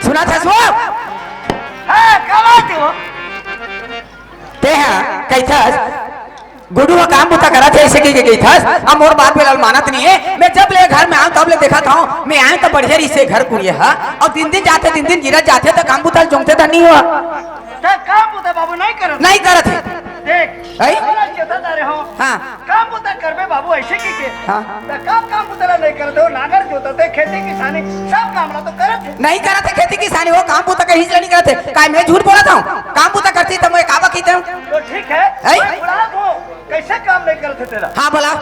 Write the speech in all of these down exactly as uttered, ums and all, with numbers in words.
सुनत हस वो? हाँ, का बात हे वो? तें हा कहिथस, गुड्डू ह काम बुता करत हे, अइसे कहिके कहिथस। अब मोर बात ल मानत नइ हे। मैं जब ले घर में आंव, तब ले देखत हंव, मैं आंव त बढ़िया रहिसे घर कुरिया ह, अउ दिन दिन जाथे, दिन दिन गिरत जाथे, त काम बुता ल जोंगथे धन नइ हो। त काम बुता बाबू नइ करत? नइ करत हे। देख, हैं? बोला, चेता तारे हो। हाँ। काम बुता करबे बाबू, अइसे कहिके। हाँ। त काम, काम बुता ला नइ करत हो, नांगर जोतत हे, खेती किसानी, सब काम ला तो करत हे। नइ करत हे खेती किसानी, वो काम बुता कहीं से नइ करत हे। काय मैं झूठ बोलत हंव? काम बुता करतिस त मैं का बकित हंव? तो ठीक हे, हैं? मैं बुलात हंव, कइसे काम नइ करत हे तेला? हाँ, बुला।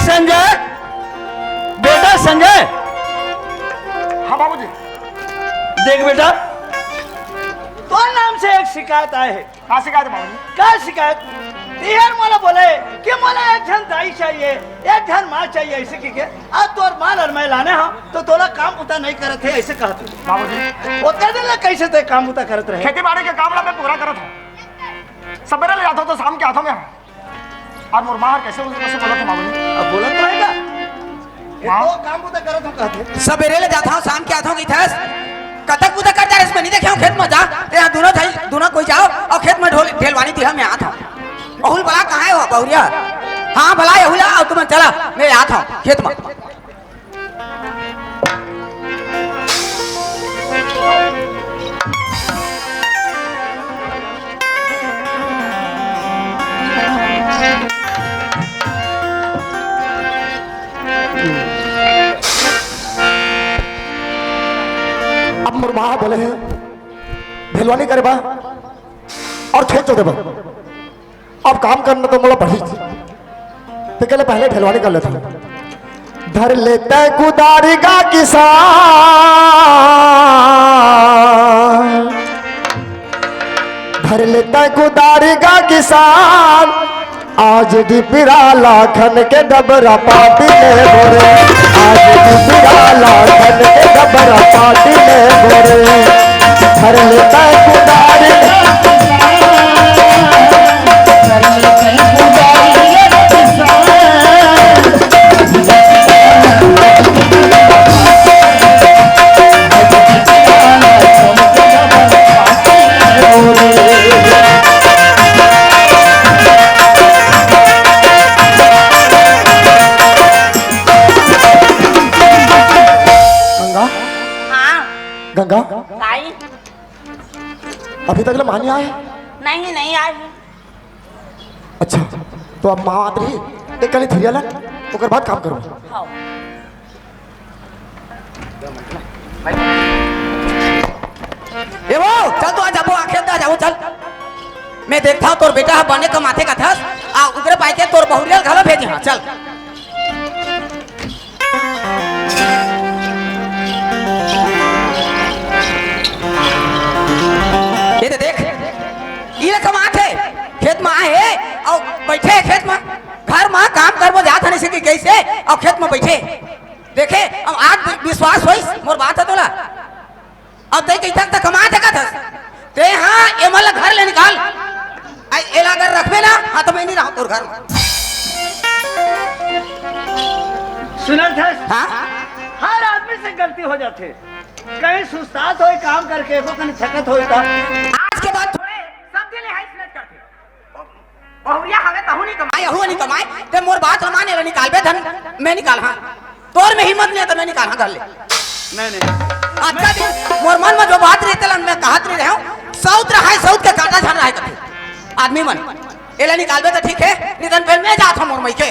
संजय, बेटा संजय। हाँ बाबूजी। देख बेटा, तोर नाम से एक शिकायत आय हे। का शिकायत हे बाबूजी? का शिकायत? तेहर मोला बोले कि मोला एक झन दाई चाहिए, एक झन माँ चाहिए, अइसे कहिके। अब तोर माँ ल मैं लाने हंव, त तोला काम बुता नइ करत हे, अइसे कहत हे। बाबूजी। ओतका दिन ले कइसे तें काम बुता करत रहे? खेती बाड़ी के काम ला मैं पूरा करत हंव। सबेरे ले जाथंव त शाम के आथंव मैं। अउ मोर माँ हर कइसे, कइसे बोलत हे बाबूजी? अब बोलत तो हे का? ये हाँ। तो काम बुता करत हंव कहत हे। सबेरे ले जाथंव, शाम के आथंव कहिथस। कतक बुता करत हस, मैं नइ देखे हंव खेत में। जा, तें हा दूनों झन, दूनों कोई जाव अउ खेत में ढोल, ढेलवानी दिहा, मैं आथंव। अउ ला बुला, कहाँ हे वो बहुरिया? हाँ, बुला अउ ला, अउ तुमन चला, मैं आथंव खेत में। अब मोर माँ बोले हे, ढेलवानी करे बर अउ खेत जोते बर। अब काम करना तो मोला पड़ही। तेकर ले पहले ढेलवानी कर लेथंव। धर लेते कुदारी गा किसान, धर लेते कुदारी गा किसान, आज डिपिरा लाखन के डबरा पाती ले बोरे, आज डिपिरा लाखन के डबरा पाती ले बोरे। धर लेता कुदारी। गंगा। हाँ। गंगा। भाई। अभी तक ले माँ नइ आय? नहीं, नइ आय हे। अच्छा, त अब माँ आत रही, एक कनी धरिया ला, ओकर बाद काम करो। हाँ। ए वो, चल तो आ जाबो, आखे आ जाबो, चल। मैं देखथंव तोर बेटा ह बने कमाथे कथस, आ ओकरे पाय के तोर बहुरिया ल घलो भेजे हंव, चल। ये तो देख, ये कमाथे, खेत में आहे, अउ बइठे हे खेत में, घर में काम करबो जात हन अइसे कहिके अउ खेत में बइठे। देखे, अब आज विश्वास होइस मोर बात ह तोला। अब तें कहिथस त कमाथे कथस। तें हा एमन ला घर ले निकाल। अई एला अगर रखबे ना, हाँ त मैं नइ रहंव तोर घर म। सुनत हस? हाँ? हर आदमी से गलती हो जाथे। कहीं सुस्तात होय काम करके, एको कहीं थकत होय त। आज के बाद थोड़े सब दिन ले हाइस नच करथे। बहुरिया हवे तहू नइ कमाय, अहू नइ कमाय। तें मोर बात ल मान, एला निकालबे धन, मैं निकालहूँ। तोर में हिम्मत नइ हे त मैं निकालहूँ घर ले। नहीं, नहीं। अच्छा दिन, मोर मन में जो बात रहिथे तेला मैं कहत नइ रहेंव, सउत रहय, सउत के कांटा झन रहय कथे। आदमी मन, एला निकालबे त ठीक हे, नितन फेर मैं जात हंव मोर मइके।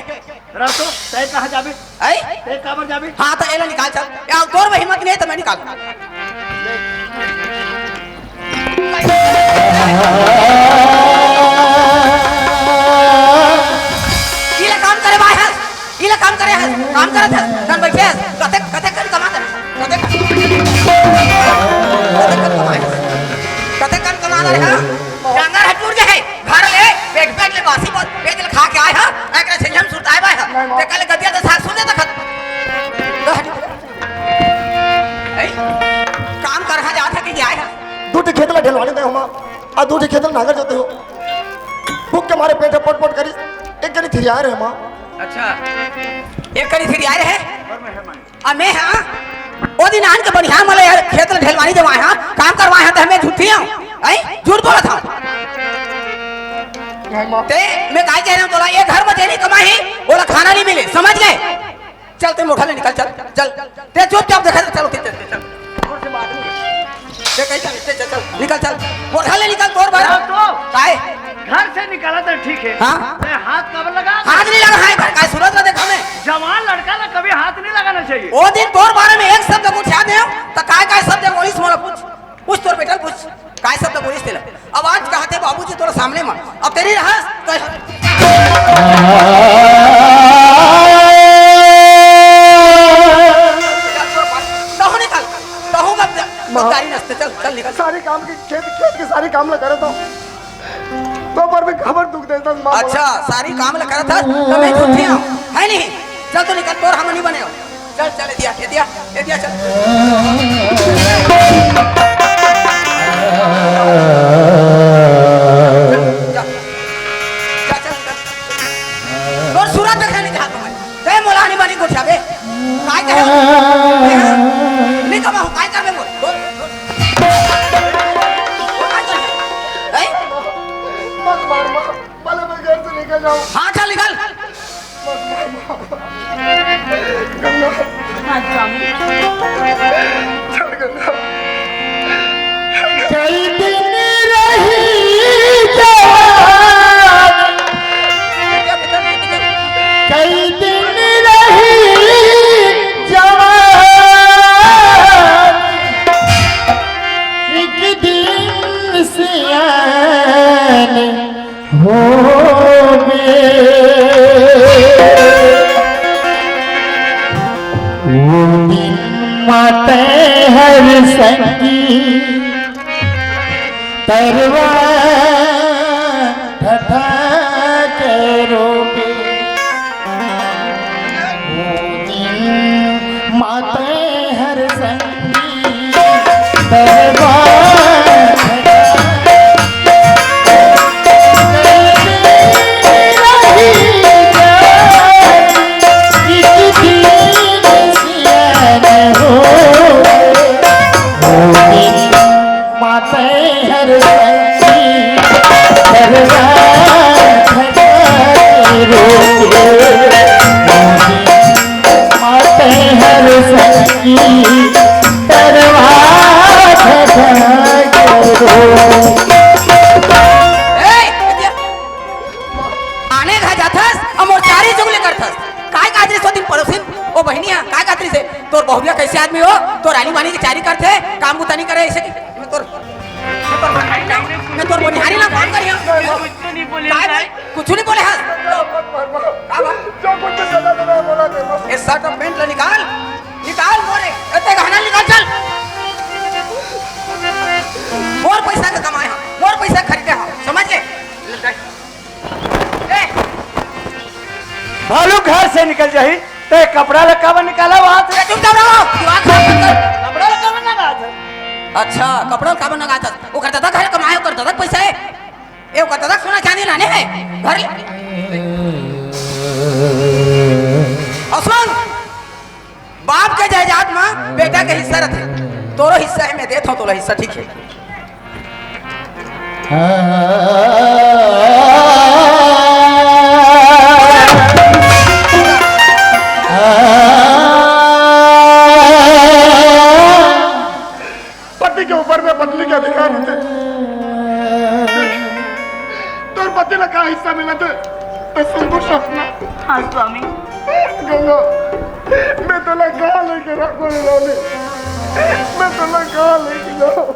रह तो, तें कहाँ जाबे? अई? तें काबर जाबे? हाँ, त एला निकाल चल। या तोर में हिम्मत नइ हे, त मैं निकाल। इला काम करे बाय हस, इला काम करे हस, काम करत हस, धन बइठे हस, कते, कते कन कमा दे, कते, कते कन कमा दे, हाँ? डांगर ह टूट गे हे। घर ले, पेट, पेट ले बासी बोल, पेट ले खा के आय ह, एकरा से हम सुरताय बाय ह। नहीं, माँ। ते कल गदिया त साग सुन दे तखत। ए, काम करहा जात हे कि आय ह? दू ठी खेत ला ढेलवानी दे हमा, अउ दू ठी खेत ला नांगर जोते हो। भूख के मारे पेट ह पोट पोट करिस। एक करी थिरियाए रहे माँ। अच्छा, एक करी थिरियाए रहे। अ मैं हाँ, ओ दिन आन के बनिहार मन ल यार खेत ल ढेलवानी जमाए हाँ, काम करवाए हाँ, त मैं झूठी हूँ, हैं? झूठ बोलत हूँ। ते मैं काय कह रहा हूँ तोला, ये घर में जेनी कमाही, ओला खाना नहीं मिले, समझ गए? चल, ते मोठा ले निकल, चल, चल। ते चुपचाप देखा, चल, चल, चल, चल। ते कहीं चल, चल, चल, चल, निकल, चल। मोठा ले निकल, तोर बर। चल तो। काय? घर से निकाला तो ठीक है। हाँ? मैं हाथ काबर लगा? हाथ नहीं लगा, हाय, काय सूरत ला देखा मैं। जवान लड़का ला कभी हाथ नहीं लगाना चाहिए। ओ दिन तोर बारे में एक शब्द पूछा दे, तो काय, काय शब्द बोलिस मोला पूछ। पूछ तोर बेटा ल पूछ, काय शब्द बोलिस तेला? अब आज कहा थे बाबूजी तोर सामने में, अब तेरी रहस तो तहूँ निकल, तहूँ का माँ। गाड़ी नस्ते, चल, चल निकल। सारी काम के खेत, खेत के सारी काम ला करत हूँ। तो पर भी खबर दुख देता माँ। अच्छा, सारी काम ला करत हस, तो मैं झूठी हूँ, है नहीं? चल तू निकल, तोर हम नहीं बने हो। चल, चल, ए दिया, ए दिया, ए दिया, चल। जा, जा, चल, चल। तोर सूरत देखे नहीं चाहत मैं। ते मोला नहीं बनी गोठिया बे। काय कहे? नहीं कमा हो, काय करबे मोर? बोल, बोल। बोल, काय करबे? हैं? मत मार, मत। पहले मैं घर से निकल जाऊँ। हाँ, चल निकल। मत मार, माँ। गंगा। हाँ, स्वामी। चल गंगा। कई दिन रही जवान, कई दिन रही जवान, एक दिन सियान होबे। वो दिन माते हर संगी तरवा ठठा के रोबे। वो दिन माते हर संगी तरवा ठठा ए, आने घर जाथस, अउ मोर चारी चुगली करथस। काय कादरी सो दिन पड़ोसिन, ओ बहिनी हा, काय कादरी से, तोर बहुरिया कैसे आदमी हो, तोर आनी बानी के चारी करथे, काम बुता नहीं करे, ऐसे कि मैं तोर, मैं तोर बनिहारी ना, मैं तोर बनिहारी ना काम करिया। कुछ नहीं बोले काय भाई। भाई? कुछ नहीं बोले हस। का बा? ए शर्ट अउ पैंट ला निकाल, निकाल मोरे, एते गहना निकाल चल। मोर पैसा के कमाए हा, मोर पैसा खरीदे हा, समझ गए? ए! भालू घर से निकल जाही, ते कपड़ा ला काबर निकाला वहां से? ए, चुपचाप रहो, दिमाग खराब मत कर। कपड़ा ला काबर ना रहा था? अच्छा, कपड़ा ला काबर ना रहा था? ओकर दादा घर कमाए, ओकर दादा के पैसा है। ए, ओकर दादा के सोना चांदी लाने है। घर ले। अउ सुन, बाप के जायदाद म बेटा के हिस्सा रथे। तोरो हिस्सा हे, मैं देत हंव तोला हिस्सा, ठीक हे? पति के ऊपर में पत्नी के अधिकार होथे। तोर पति ला का हिस्सा मिलथे, त सुनबो सपना। हाँ स्वामी। गंगा, मैं तोला कहाँ लेके रखूँ रानी? मैं तोला कहाँ लेके जाऊँ?